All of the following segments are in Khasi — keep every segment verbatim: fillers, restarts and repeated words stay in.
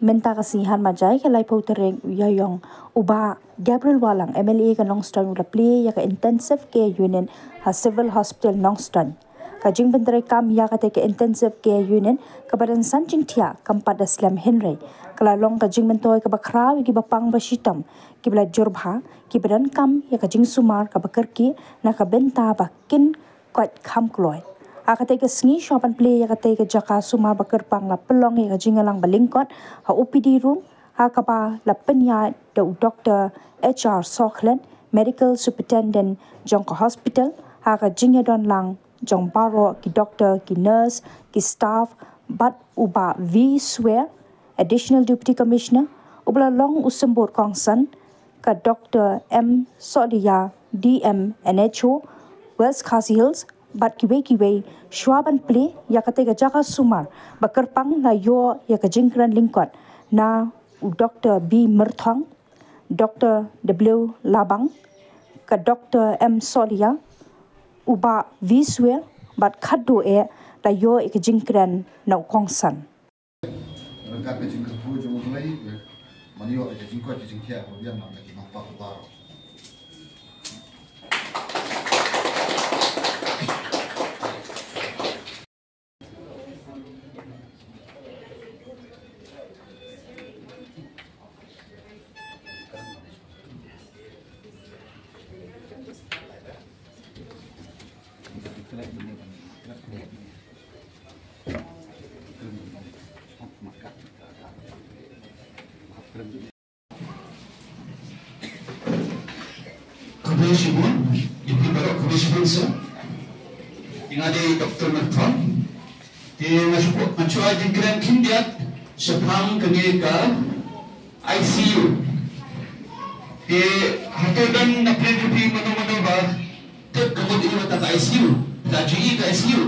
Mynta ka sngi Hanmajai ka laiphew tarik u Ïaïong, u Bah Gabriel Wahlang, M L A ka Nongstoiñ, u la plie ïa ka Intensive Care Unit ha Civil Hospital Nongstoiñ. Ka jingpyntreikam ïa kata ka Intensive Care Unit kaba don san jingthiah kam pat da slem, hynrei ka la long ka jingmyntoi kaba khraw ïa kiba pang ba shitom, kiba la jur bha, kiba donkam ïa ka jingsumar kaba kyrkieh na ka bynta ba kin koit kham kloi. Ha kata ka sngi, shuwa ban plie ïa kata ka jaka sumar ba kyrpang, la pynlong ïa ka jingïalang ba lyngkot ha O P D room, ha kaba la pynïaid da u Doktor H R Sohkhlet, Medical Superintendent jong ka hospital, ha ka jingïadon lang jong baroh ki doktor, ki nurse, ki staff, bad u Bah V Swer, Additional Deputy Commissioner, uba la long u symbud kongsan, ka Doktor M Sohliya, D M N H O, West Khasi Hills, bad kiwei kiwei. Shuwa ban plie ïa kata ka jaka sumar ba kyrpang, la ïoh ïa ka jingkren lyngkot na u Doktor B Myrthong, Doktor W Labang, ka Doktor M Sohliya, u Bah V Swer, bad khatduh eh la ïoh ïa ka jingkren na u kongsan. Ryngkat ka jingkyrkhu jong U Blei, ban ïoh ka jingkoit ka jingkhiah ba biang na ka jingmap baroh. Khublei shibun, ïa phi baroh khublei shibun sir. Ïa nga dei Doktor Myrthong. Te nga shu, nga shu ai jingkren khyndiat shaphang kane ka I C U. Te hato don na pdeng jong phi mano mano ba tip ka mut ïa kata ka I C U, ka jong i ka I C U.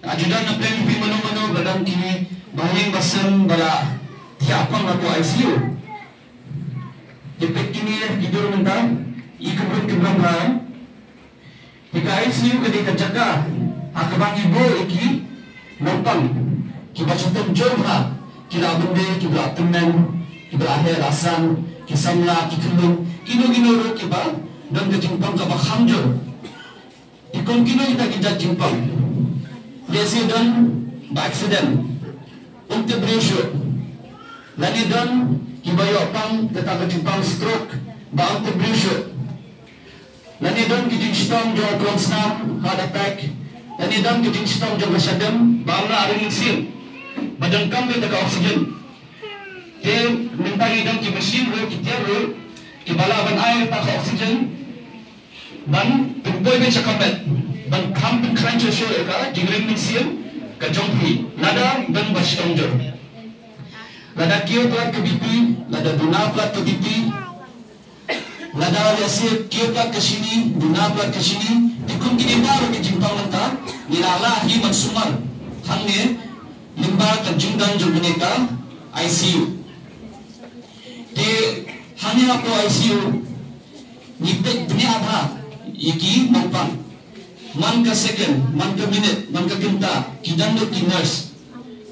Hato don na pdeng jong phi mano mano ba don kine ba ha ïing ba sem ba la thiah pang ha ka I C U. Te peit kine ki dur mynta, i kynrum kynrum bha. Te ka I C U ka dei ka jaka ha kaba ngi buh ïa ki nongpang kiba shitom jur bha, ki la bynta, kiba la tymmen, kiba la heh la san, ki samla, ki khyllung, kino kino ruh kiba don ka jingpang kaba kham jur. Te kum kino kita ki jait jingpang, lehse don ba accident, um tip briew shuh. Lane don kiba ïoh pang kata ka jingpang stroke ba um tip briew shuh. Lane don ki jingshitom jong u klongsnam, heart attack. Lane don ki jingshitom jong ka shadem ba ym lah ring mynsiem, ba donkam kata ka oxygen. Te mynta ngi don ki machine ruh, ki tiar ruh, kiba lah ban ai kata ka oxygen ban pynpoi beit sha ka met, ban kham pynkhlaiñ shuh shuh ïa ka jingring mynsiem ka jong phi lada don ba shitom jur. Lada kiew palat ka B P, lada duna palat ka B P, lada lehse kiew palat ka shini, duna palat ka shini, te kum kine baroh ki jingpang mynta ngi la lah hi ban sumar hangne lyngba ka jingdon jong kane ka I C U. Te hangne hapoh I C U ngi peit bniah bha ïa ki nongpang. Man ka second, man ka minit, man ka kynta ki dang duk ki nurse,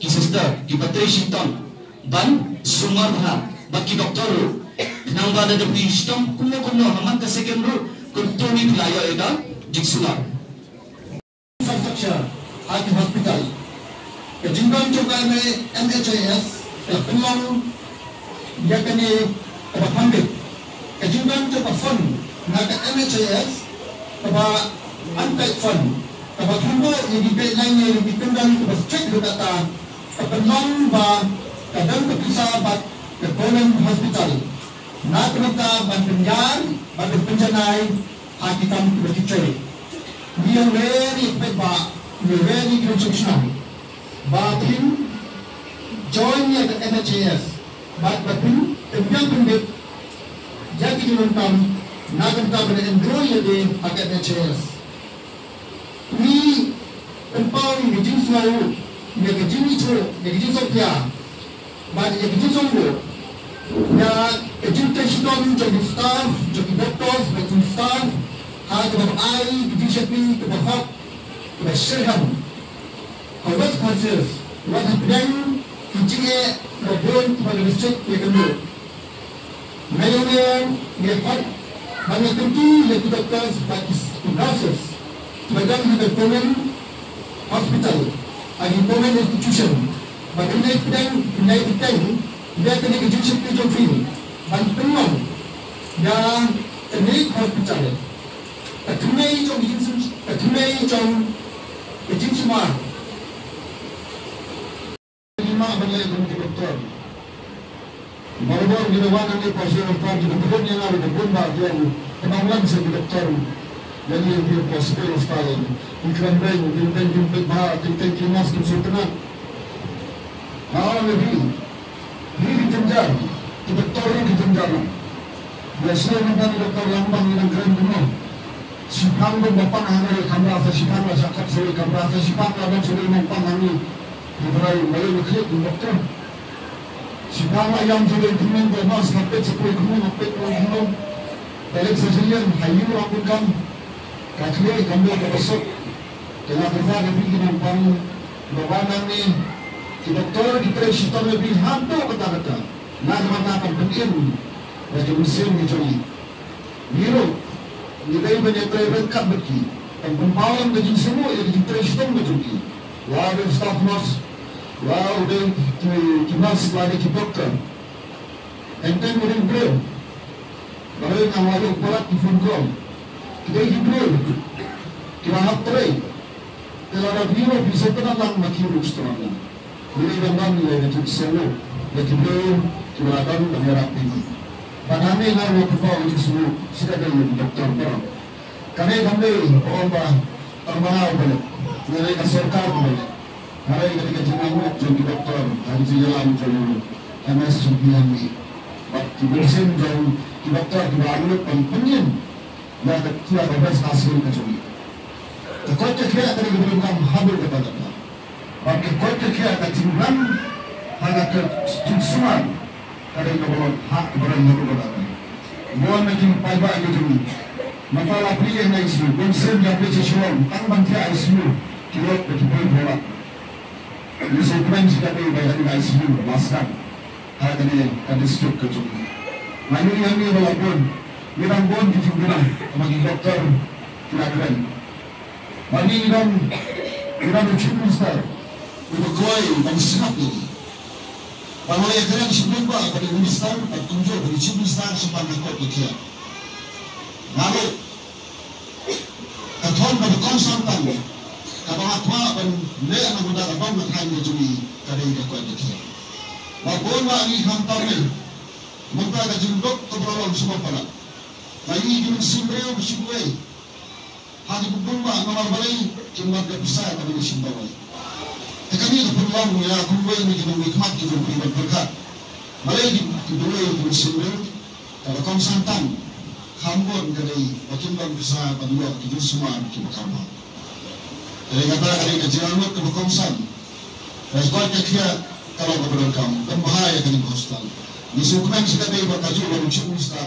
ki sister kiba trei shitom ban sumar bha bad ki doktor ruh. Khnang ba lada phi shitom kumno kumno ha man ka second ruh, kumto ngi phi la ïoh ïa ka jingsumar. Infrastructure ha ki hospital. Ka jingdon jong ka M H I S ka pynlong ïa kane kaba kham bit. Ka jingdon jong ka fund na ka M H I S kaba unpaid fund, kaba kham bit ïa ki guideline, ïa ki kyndon kaba strict ruh kata, ka pynlong ba ka don ka pisa bad ka Government Hospital na ka bynta ban pynïar bad ban pynjanai ha ki kam kiba ki trei. Ngi ïa wer ïa ki paidbah, ngi ïa wer ïa ki nongshong shnong ba phin join ïa ka M H I S bad ba phin pynbiang pynbit ïa ki jingdonkam na ka bynta ban enroll ïa lade ha ka M H I S. Ngi pynpaw ïa ka jingsngew, ïa ka jingithuh, ïa ka jingsngewkhia bad ïa ka jingsngewbha ïa ka jingtrei shitom jong ki staff, jong ki doctors bad jong ki staff, ha kaba ai ka jingshakri kaba hok, kaba shitrhem ha West Khasi Hills, wat hapdeng Jingeh ba bun ba ka district ïa ka ndu. Nga ïa nga ïa pat ba nga kyntu ïa ki doctors bad ki nurses ba don ha ka government hospital, ha ka government institution, ba kynai pdeng kynai pdeng ïa kane ka jingshakri jong phi ban pynlong ïa kane ka hospital. Ka kynai jong ka jingshim ka kynai jong ka jingshimar. Ngi ma ban leh kum ki doktor. Barabor ngi da wan hangne por sha doktor, ki doktor ngi nga da bun ba ki ong ka nongwan sha ki doktor. Ïa ngi ki por sha hospital. Ki kren beiñ, ki beiñ, ki beiñ ba, ki beiñ, ki mas, ki sultanat. Nga ong ïa phi, phi ki jynjar, ki doktor ki jynjar. Ïa shu nang ban doktor lang bang ngi nang kren kumno. Shiphang dang ba pang hangne kamra sa shiphang la shakap sa kamra sa shiphang la dang sa dang pang hangne. Ki trai malai ni khlieh ni doktor. Shiphang la ïam sa dang kumno ba mas ka pet sa poi kumno ka pet poi kumno. Balik sa silian hayu la pun kam. Ka khlieh kam dang ka basuk. Te nga kyrpad ïa phi ki nongpang ba wan hangne ki doktor ki trei shitom ïa phi haduh katta katta. Na ka bynta ban pynim ïa ka mynsiem ka jong ngi. Ngi ruh ngi dei ban ïatrei ryngkat bad ki ban pynpaw ka jingsngewnguh ïa ka jingtrei shitom ka jong ki. La u dei u staff nurse, la u dei ki, ki nurse, la dei ki doktor. Teng teng u dei u briew. Balei nga wan ïoh palat ki phone call. Ki dei ki briew kiba hap trei. Te lada phi ïoh phi sngewtynnat lang ma ki ruh sngewtynnat lang. Ngi dei ban don ïa ka jingsngewnguh ïa ki briew kiba la don ban ïarap ïa ngi. Bad hangne nga ruh nga pynpaw ka jingsngewnguh shi katdei ïa ki doktor baroh. Kane kam dei ka ong ba tang ba nga u ba leh, nga dei ka sorkar u ba leh. Nga dei ka dei ka jingangnud jong ki doktor ha ka jingïalam jong u M S jong phi hangne. Bad ki mynsiem jong ki doktor kiba angnud ban pynïeng ïa ka, ïa ka best hasil ka jong ngi. Ka koit ka khiah ka dei kaba donkam haduh katta katta. Bad ka koit ka khiah ka jingïalam ha ka jingsumar ka dei kaba long ha kaba long haduh katta katta. Bun na ki paidbah ki jong ngi mynta la plie ha I C U, bun sien ki la plie sha Shillong tang ban thiah I C U ki leit da ki briew phylla. Ngi sngewkmen shi katdei ba ïa kane ka I C U la sdang ha kane ka district ka jong ngi. Nga ïohi hangne ba la bun, ngi dang bun ki jingkylli ba ki doktor ki la kren. Ba ngi, ngi don, ngi don u Chief Minister uba koi ban sngap ïa ngi. Ba nga la ïakren shibun ba, ba dei u Minister bad kumjuh ba dei u Chief Minister shaphang ka koit ka khiah. Nga ruh ka thong kaba kongsan tang kaba nga kwah ban leh na ka bynta ka dong ka thaiñ ka jong ngi ka dei ka koit ka khiah. Ba bun ba ngi khamtam ne mynta ka jingduk kaba la long sha ba palat. Ba ngi ki mynsiem briew ba shu duwai ha ki bukbong ba namar balei kim don ka pisa kaba ngi shim dawai. Te kane ka pynlong ïa kumwei na ki nongmihkhmat ki jong phi ban pyrkhat. Balei ki, ki duwai ki mynsiem briew kaba kongsan tang kham bun ka dei ba kim don pisa ban ïoh ki jingsumar kiba karbah. Te kata ka dei ka jingangnud kaba kongsan. Ka koit ka khiah ka long kaba donkam. Kam bha ïa kane ka hostel. Ngi sngewkmen shi katdei ba kajuh ba u Chief Minister